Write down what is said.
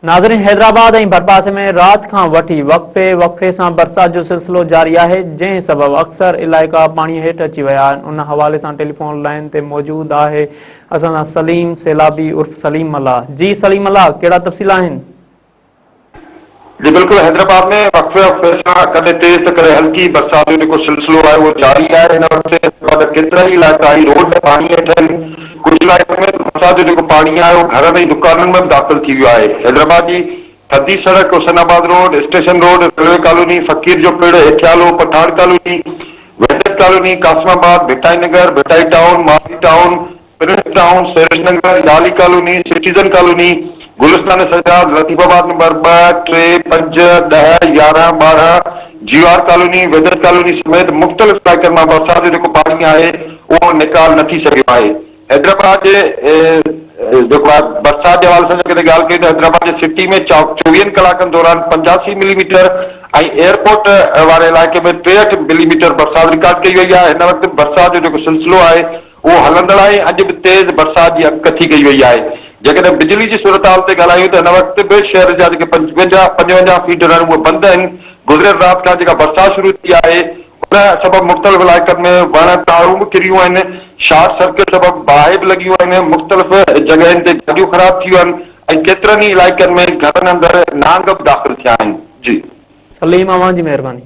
ناظرين حيدرآباد ۽ ڀرپاسي ۾ رات کان وٺي وقفي وقفي سان برسات جو سلسلو جاري آهي جنهن سبب اڪثر علائقا پاڻي هيٺ اچي ويا آهن ان حوالي سان ٽيليفون لائين تي موجود آهي اسان سان سليم سيلابي عرف سليم ملاح جي سليم ملاح ڪهڙا تفصيل آهن. جي بلڪل حيدرآباد ۾ وقفي وقفي سان ڪڏهن تيز ته ڪڏهن هلڪي برسات جو جيڪو سلسلو آهي اهو جاري آهي هن وقت حيدرآباد جا ڪيترائي علائقا ۽ روڊ پاڻي هيٺ آهن ڪجهه علائقن ۾ ته برسات جو جيڪو پاڻي آهي اهو گهرن ۽ دڪانن ۾ به داخل ٿي ويو آهي. حيدرآباد جي ٿڌي سڙڪ، Hussainabad road, station road, railway colony, Faqir جو پڙ، هيٺيالو، Pathan colony, Wahdat colony, Qasimabad, Bhittai Nagar, Bhittai town, Mari town, prince town, Sehrish Nagar, Yali colony, citizen colony, Gulistan Sajjad, Latifabad number ٻه، ٽي، پنج، ڏهه، 11، 12، جي آر ڪالوني، وحدت colony سميت مختلف علائقن مان برسات جو جيڪو پاڻي آهي اهو نيڪال نه ٿي سگهيو آهي. حيدرآباد جي جيڪو آهي برسات جي حوالي سان جيڪڏهن ڳالهه ڪيون ته حيدرآباد جي سٽي ۾ چوويهن ڪلاڪن دوران 85 ملي ميٽر ۽ ايئرپورٽ واري علائقي ۾ 63 ملي ميٽر برسات رڪارڊ ڪئي وئي آهي. هن وقت به برسات جو جيڪو سلسلو آهي اهو هلندڙ آهي ۽ اڄ به تيز برسات جي اڳڪٿي ڪئي وئي آهي. جيڪڏهن بجلي جي صورتحال تي ڳالهايون ته هن وقت به شهر جا جيڪي 55 فيڊر آهن اهي بند آهن. گذريل رات کان جيڪا برسات شروع ٿي آهي ان سبب مختلف علائقن ۾ وڻ تارون به ڪريون آهن، شارٽ سرڪٽ سبب باهه به لڳيون آهن، مختلف جڳهين تي گاڏيون خراب ٿي ويون آهن ۽ ڪيترن ئي علائقن ۾ گهرن اندر نانگ به داخل ٿيا آهن. جي. سليم اوهان جي مهرباني.